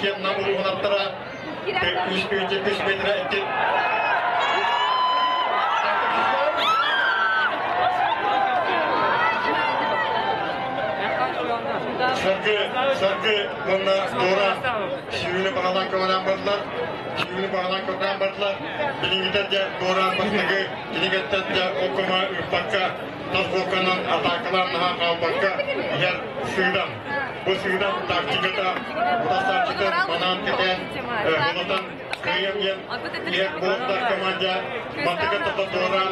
Иккиэн Нам улууһун аттара 3 метрэ икки Саргы, Саргы уонна Дора сүүнү баҕалаан көҕүлээн бардылар. Сүүнү баҕалаан көҕүлээн бардылар. Билиҥҥитэ дьэ Дора бастакы кинигэттэн дьэ ол көмө ыыппакка тас буокканан атаакалаан наһаа хаалбакка иһэр сыыдам. Бу сыыдам тактиката утарсааччытын манаан кэтээн ылатан кыайан диэн иһэр буолтар команда мантыката Доран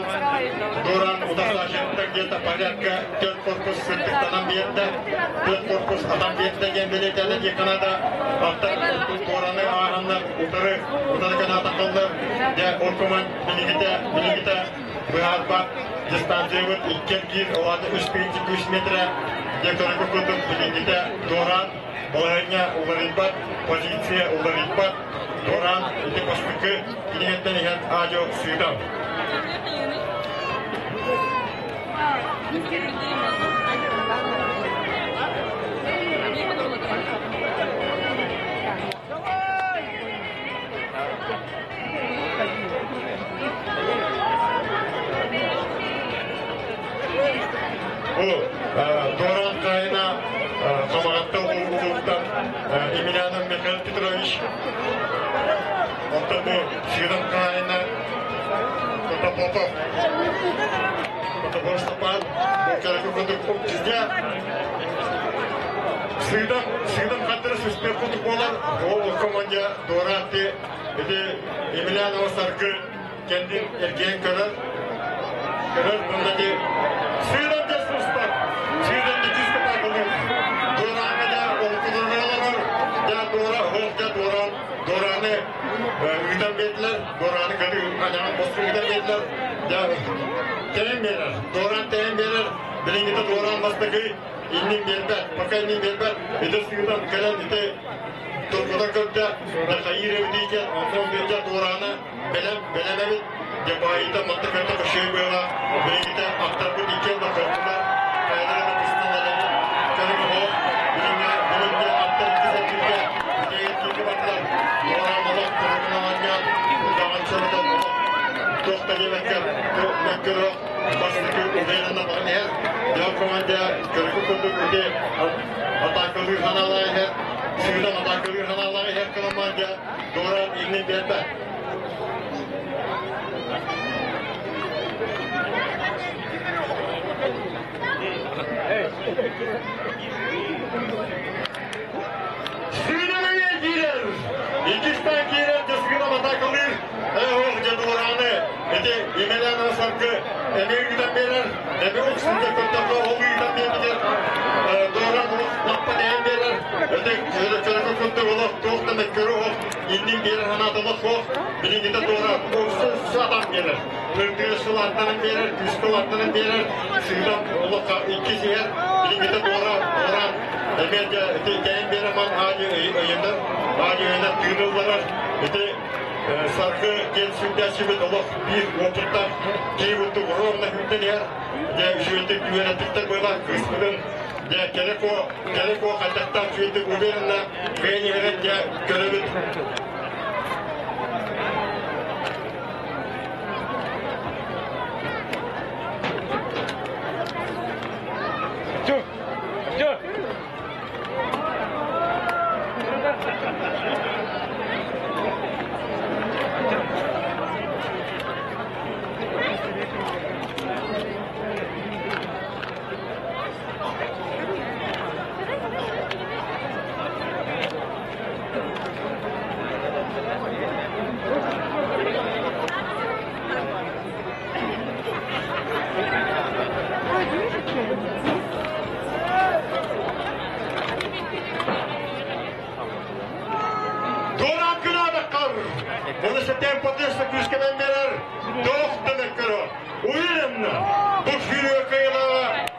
Доран утарсааччыттан где-то порядка төрт корпус сырдыктанан биэрдэ. Төрт корпус атан биэрдэ диэн бэлиэтээтэ диэххэ наада. Аттар Дораны ааһаннар утары утары канаатахаллар. Дьэ ол команд билигитэ билигитэ быһаарбат дистанциябыт икки эргиир олаата үс тыһыынча үс метрэ дьэ көрөргө курдук билиҥҥитэ Доран балаһыанньа уларыйбат, позиция уларыйбат. Доран ити бастакы кинигэттэн иһэн аадьо сыытам. Бу Доран Кайна Хамаҕатта улууһуттан Емельянов Михаил Петрович, онтон бу Сыыдам Кайна Протопопов, Протопопов Степан, бу кэлэки курдук бизге Сыыдам, Сыыдам хаттары сүспек курдук буолар, ол команда Доран Ити Емельянова Саргы кэлин эргийэн көрөр, көрөр уонна ити сыыдан да сыспат, сыыдан да күүскэ паакылыыр. Дуорааҥҥа да олукуларга олорор, да дуора оһох да дуораан, дуорааны ыытан биэрдилэр, дуорааны кыты анаан босхо ыытан биэрдилэр, да тэйэн биэрэр, дуораан тэйэн биэрэр, билиҥҥитэ дуораан бастакы иннин биэрбэт, пока иннин биэрбэт, ити сыыдан кэлэн ити Туркута көрдө, Михаил Евдиитин, онтон биирдэ Туорааны бэлэм, бэлэм эбит. Дьэ баайыта манта кытта көшөй быала, билигитэ аттарбыт иккиэн да хордулар, хайалара да тустан элэбит. Көрүҥ оһох, билиҥҥэ, билиҥҥэ аттар икки сэргиргэ, бүтэйэр кииргэ бардылар. Туораан олох куругун оҥонньоон, даҕан сырытан олох туох да диэбэккэ, мөккөрөх, бастакы уверенно баран иһэр. Дьэ команда көрүкү курдук ити атаакалыыр ханаалаах иһэр. Сыыдам атаакалыыр ханаалаах иһэр команда Доран иннин биэрбэт. Сыыдам эмиэ киирэр. Иккистээн киирэр дьэ сыыдам атаакалыыр. Ох, дьэ Дораны ити Емельянова Саргы эмиэ ыытан биэрэр. Эмиэ уксуурга көрдөххө ол ыытан биэрбитигэр Доран олох лаппа тэйэн биэрэр. Ити көлөкө курдук олох туох да мөккөрү оһох иннин биэрэр санаата олох суох. Билиҥҥитэ Дора уксу атан биэрэр. Кырдыыр сыл аттанан биэрэр, күүскэ аттанан биэрэр. Сыыдам олох иккис иһэр. Билиҥҥитэ Дора Доран эмиэ дьэ ити тэйэн биэрэр ман аадьы өйөнөр, аадьы өйөнөр тыынылларар. Ити Саргы диэн сүүрдээччибит олох биир уопуттаах киһи курдук ровно күүтэн иһэр. Дьэ үчүгэйдик үөрэппиттэр быһыылаах кыыспытын. Дьэ кэлэ куо, кэлэ куо хайдахтаах үчүгэйдик уверенно кыайан иһэрин дьэ көрөбүт. Артем! Артем! Доран кынаадаккар! Оны сэтэн потеста күүскэнэн берер, тоох да мөккөрө. Уверенно, бу сүүрүө кыайылаҕа.